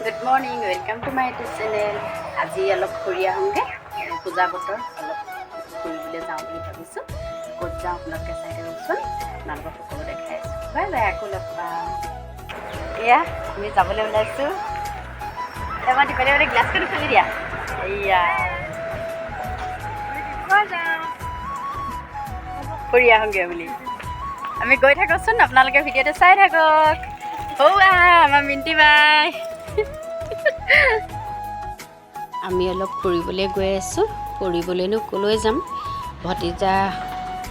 Good morning, welcome to my YouTube channel. আজি অলপ ফুৰি আহোঁগৈ। পূজা বতৰ, অলপ ফুৰিবলৈ যাওঁ বুলি ভাবিছোঁ। ক'ত যাওঁ আপোনালোকে চাই থাককচোন। আপোনালোকক সকলো দেখাই আছোঁ। বাই বাই, আকৌ লগ পাম। এয়া আমি যাবলৈ ওলাইছোঁ। আমাৰ দীপালী মানে গ্লাছখন খুলি দিয়া। এয়া যাওঁ ফুৰি আহোঁগৈ বুলি আমি গৈ থাকোঁচোন। আপোনালোকে ভিডিঅ'টো চাই থাকক। সৌ আমাৰ মিণ্টি বাই। আমি অলপ ফুৰিবলৈ গৈ আছোঁ। ফুৰিবলৈনো ক'লৈ যাম? ভতিজা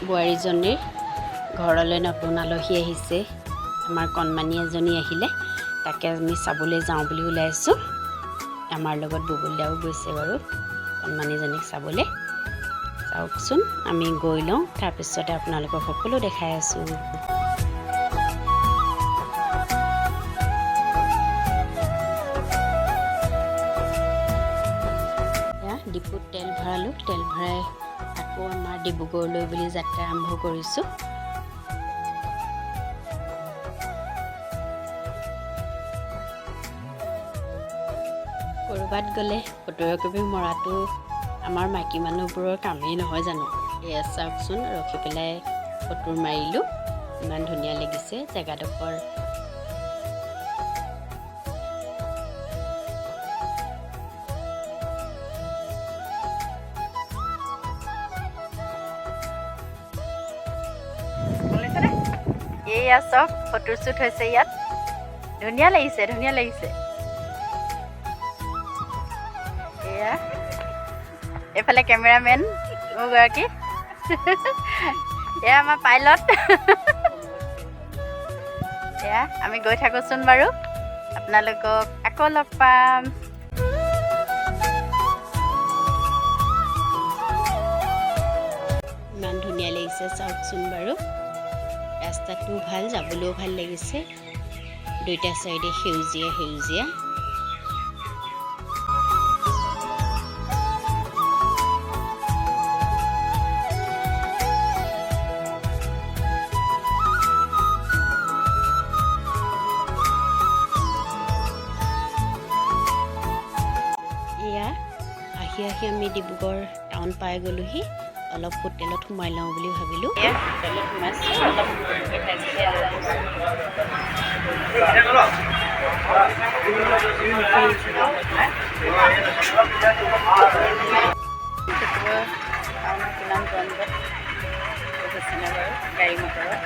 বোৱাৰীজনীৰ ঘৰলৈ নতুন আলহী আহিছে। আমাৰ কণমানি এজনী আহিলে, তাকে আমি চাবলৈ যাওঁ বুলি ওলাইছোঁ। আমাৰ লগত বুবুলদাও গৈছে বাৰু কণমানিজনীক চাবলৈ। চাওকচোন, আমি গৈ লওঁ, তাৰপিছতে আপোনালোকক সকলো দেখাই আছোঁ। এয়া ডিপুত তেল ভৰালোঁ। তেল ভৰাই আকৌ আমাৰ ডিব্ৰুগড়লৈ বুলি যাত্ৰা আৰম্ভ কৰিছোঁ। ক'ৰবাত গ'লে ফটো একপি মৰাটো আমাৰ মাইকী মানুহবোৰৰ কামেই নহয় জানো? এয়া চাওকচোন, ৰখি পেলাই ফটো মাৰিলোঁ। ইমান ধুনীয়া লাগিছে জেগাডোখৰ। এইয়া চব ফটো শ্বুট হৈছে ইয়াত। ধুনীয়া লাগিছে, ধুনীয়া লাগিছে। এয়া এইফালে কেমেৰামেন মোৰগৰাকী। এয়া আমাৰ পাইলট। এয়া আমি গৈ থাকোঁচোন বাৰু, আপোনালোকক আকৌ লগ পাম। ইমান ধুনীয়া লাগিছে, চাওকচোন বাৰু। ৰাস্তাটো ভাল, যাবলৈও ভাল লাগিছে। দুইটা চাইডে সেউজীয়া সেউজীয়া। এয়া আহি আহি আমি ডিব্ৰুগড় টাউন পাই গ'লোহি। অলপ হোটেলত সোমাই লওঁ বুলি ভাবিলোঁ। হোটেলত সোমাইছোঁ অলপ। মিঠাই চিঠাই ডিব্ৰুগড় টাউনত কিমান যান জঁট হৈছেনে বাৰু গাড়ী মটৰত!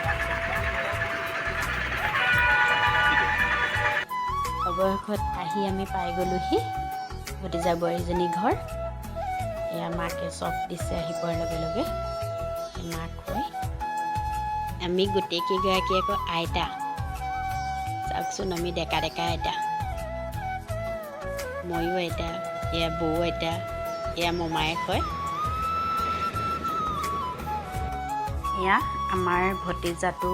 অৱশেষত আহি আমি পাই গ'লোহি ভতিজা বোৱাৰীজনীৰ ঘৰ। এয়া মাকে চব দিছে আহি পোৱাৰ লগে লগে মাক হয়। আমি গোটেইকেইগৰাকী আকৌ আইতা। চাওকচোন, আমি ডেকা ডেকা আইতা। ময়ো আইতা, এয়া বৌ আইতা, এয়া মোমায়েক হয়। এয়া আমাৰ ভতিজাটো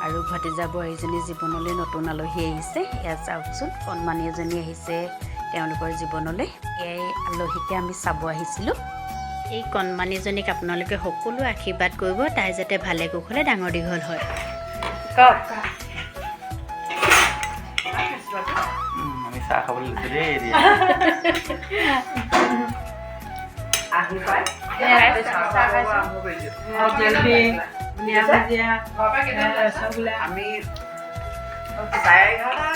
আৰু ভতিজা বোৱাৰীজনীৰ জীৱনলৈ নতুন আলহী আহিছে। এয়া চাওকচোন, কণমানি এজনী আহিছে তেওঁলোকৰ জীৱনলৈ। এই আলহীকে আমি চাব আহিছিলোঁ। এই কণমানিজনীক আপোনালোকে সকলো আশীৰ্বাদ কৰিব, তাই যাতে ভালে কুশলে ডাঙৰ দীঘল হয়। কওক। আমি চাহ খাবলৈ লৈছোঁ দেই এতিয়া। আহি পাই জেলেপি, বুনিয়া ভুজিয়া, ৰসগোল্লা। আমি 11:30।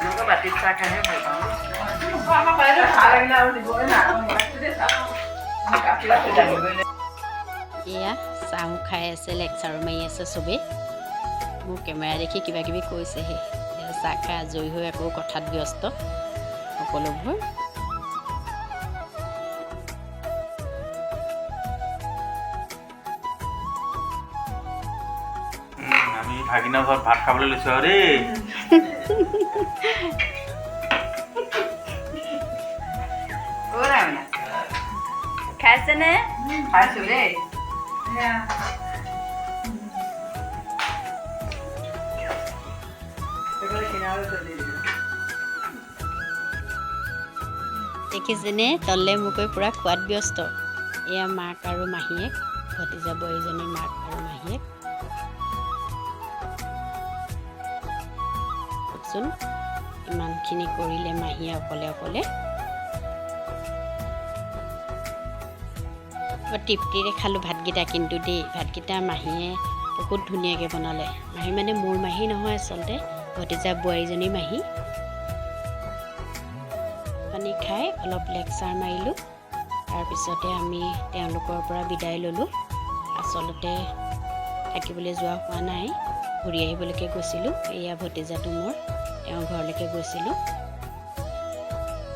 এনেকুৱা বাতিত চাহ খাইহে ভাল পাওঁ। ভাল লাগিলে আৰু দিবই না। এয়া চাহো খাই আছে, লেকচাৰো মাৰি আছে চবেই। মোৰ কেমেৰা দেখি কিবা কিবি কৈছেহে। এয়া চাহ খাই আজৰি হৈ আকৌ কথাত ব্যস্ত সকলোবোৰ। আমি ভাগিনৰ ঘৰত ভাত খাবলৈ লৈছোঁ আৰু দেই। খাইছেনে? খাইছোঁ দেই। দেখিছেনে, তলে মোকৈ পূৰা খোৱাত ব্যস্ত। এয়া মাক আৰু মাহীয়েক, ভতিজা বোৱাৰীজনীৰ মাক আৰু মাহীয়েক। চাওকচোন, ইমানখিনি কৰিলে মাহীয়ে অকলে অকলে। বৰ তৃপ্তিৰে খালোঁ ভাতকেইটা কিন্তু দেই। ভাতকেইটা মাহীয়ে বহুত ধুনীয়াকৈ বনালে। মাহী মানে মোৰ মাহী নহয়, আচলতে ভতিজা বোৱাৰীজনীৰ মাহী। পানী খাই অলপ লেকচাৰ মাৰিলোঁ। তাৰপিছতে আমি তেওঁলোকৰ পৰা বিদায় ল'লোঁ। আচলতে থাকিবলৈ যোৱা হোৱা নাই, ঘূৰি আহিবলৈকে গৈছিলোঁ। এয়া ভতিজাটো মোৰ, তেওঁৰ ঘৰলৈকে গৈছিলোঁ।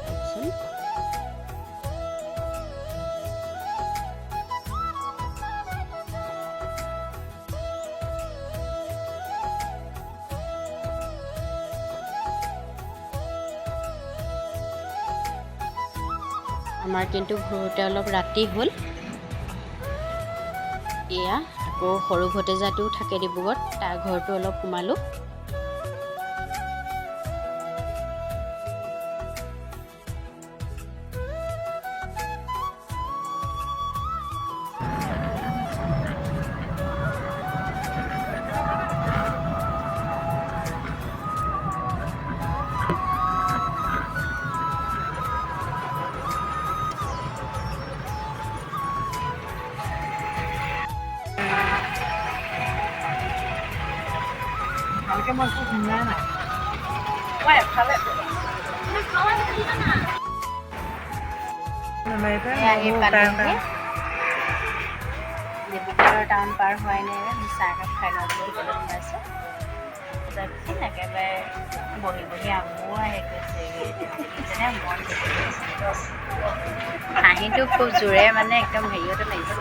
চাওকচোন, আমাৰ কিন্তু ঘূৰোঁতে অলপ ৰাতি হ'ল। এয়া আকৌ সৰু ভতিজাটোও থাকে ডিব্ৰুগড়ত, তাৰ ঘৰটো অলপ সোমালোঁ। ভালকে মই একো শুনা নাই। মই এফালে আহি পালোঁগে ডিব্ৰুগড় টাউন পাৰ হোৱাই নাই, আমি চাহ একাপ খাই লওঁ বুলি হোটেলত সোমাইছোঁ। তাৰপিছত একেবাৰে বহি বহি আমুৱাই গৈছেগৈ। দেখিছেনে মন হাঁহিটো খুব জোৰে, মানে একদম হেৰিয়তে মাৰিছে।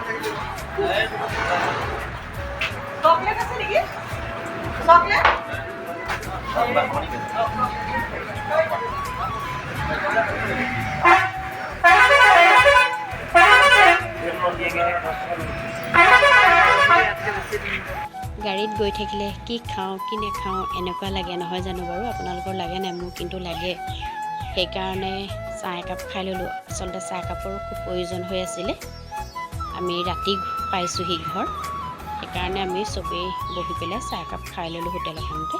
চকলেট আছে নেকি? চকলেট। গাড়ীত গৈ থাকিলে কি খাওঁ কি নাখাওঁ এনেকুৱা লাগে নহয় জানো বাৰু? আপোনালোকৰ লাগে নাই? মোৰ কিন্তু লাগে। সেইকাৰণে চাহ একাপ খাই ল'লোঁ। আচলতে চাহ একাপৰো খুব প্ৰয়োজন হৈ আছিলে। আমি ৰাতি পাইছোঁহি ঘৰ, সেইকাৰণে আমি চবেই বহি পেলাই চাহ একাপ খাই ল'লোঁ হোটেল এখনতে।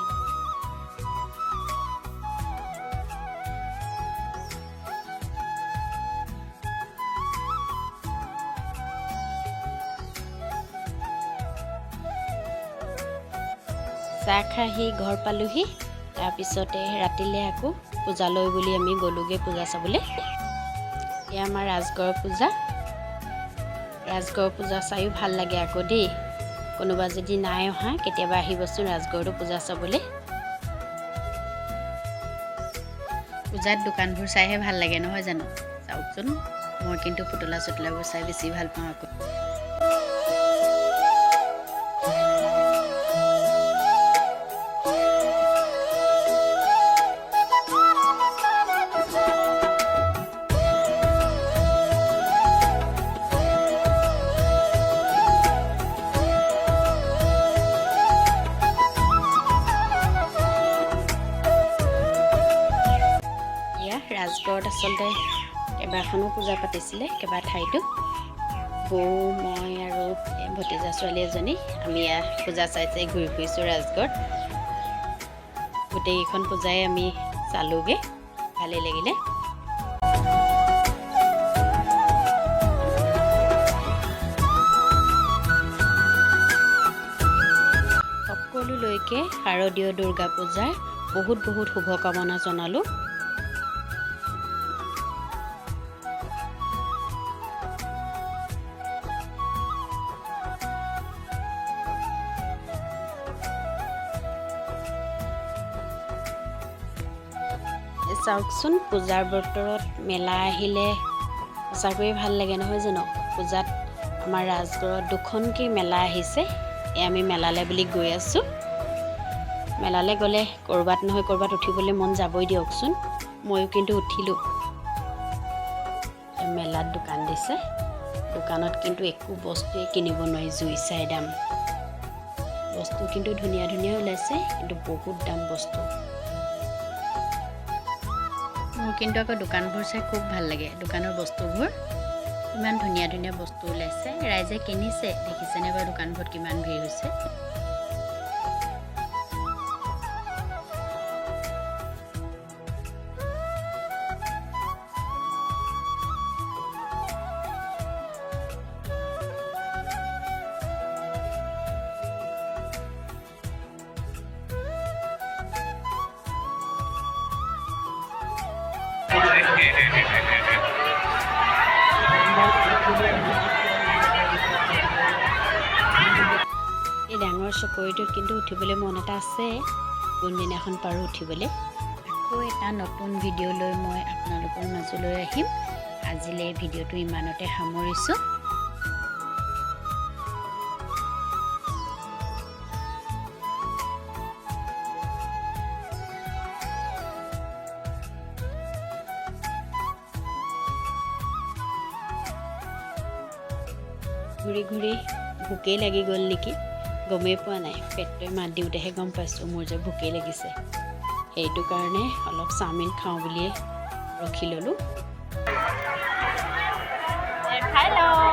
চাহ খাই আহি ঘৰ পালোহি। তাৰপিছতে ৰাতিলৈ আকৌ পূজালৈ বুলি আমি গ'লোগৈ পূজা চাবলৈ। এয়া আমাৰ ৰাজগড় পূজা। ৰাজগড় পূজা চায়ো ভাল লাগে আকৌ দেই। কোনোবা যদি নাই অহা, কেতিয়াবা আহিবচোন ৰাজগড়তো পূজা চাবলৈ। পূজাত দোকানবোৰ চাইহে ভাল লাগে নহয় জানো? চাওকচোন, মই কিন্তু পুতলা চুতলাবোৰ চাই বেছি ভাল পাওঁ আকৌ। এয়া ৰাজগড়ত আচলতে কেইবাখনো পূজা পাতিছিলে, কেইবা ঠাইতো। বৌ, মই আৰু এই ভতিজা ছোৱালী এজনী আমি এয়া পূজা চাই চাই ঘূৰি ফুৰিছোঁ ৰাজগড়ত। গোটেইকেইখন পূজাই আমি চালোঁগৈ, ভালেই লাগিলে। সকলোলৈকে শাৰদীয় দুৰ্গা পূজাৰ বহুত বহুত শুভকামনা জনালোঁ। চাওকচোন, পূজাৰ বতৰত মেলা আহিলে সঁচাকৈয়ে ভাল লাগে নহয় জানো? পূজাত আমাৰ ৰাজগড়ত দুখনকৈ মেলা আহিছে। এই আমি মেলালৈ বুলি গৈ আছোঁ। মেলালৈ গ'লে ক'ৰবাত নহয় ক'ৰবাত উঠিবলৈ মন যাবই দিয়কচোন। ময়ো কিন্তু উঠিলোঁ। মেলাত দোকান দিছে, দোকানত কিন্তু একো বস্তুৱে কিনিব নোৱাৰি, জুই চাই দাম। বস্তু কিন্তু ধুনীয়া ধুনীয়া ওলাইছে, কিন্তু বহুত দাম বস্তু। মোৰ কিন্তু আকৌ দোকানবোৰ চাই খুব ভাল লাগে। দোকানৰ বস্তুবোৰ ইমান ধুনীয়া ধুনীয়া বস্তু ওলাইছে, ৰাইজে কিনিছে। দেখিছেনে বাৰু দোকানবোৰত কিমান ভিৰ হৈছে? এই ডাঙৰ চকৰিটোত কিন্তু উঠিবলৈ মন এটা আছে, কোনদিনাখন পাৰোঁ উঠিবলৈ। আকৌ এটা নতুন ভিডিঅ' লৈ মই আপোনালোকৰ মাজলৈ আহিম। আজিলৈ ভিডিঅ'টো ইমানতে সামৰিছোঁ। ঘূৰি ঘূৰি ভোকেই লাগি গ'ল নেকি গমেই পোৱা নাই। পেটটোৱে মাত দিওঁতেহে গম পাইছোঁ মোৰ যে ভোকেই লাগিছে। সেইটো কাৰণে অলপ চাওমিন খাওঁ বুলিয়ে ৰখি ল'লোঁ। খাই লওঁ।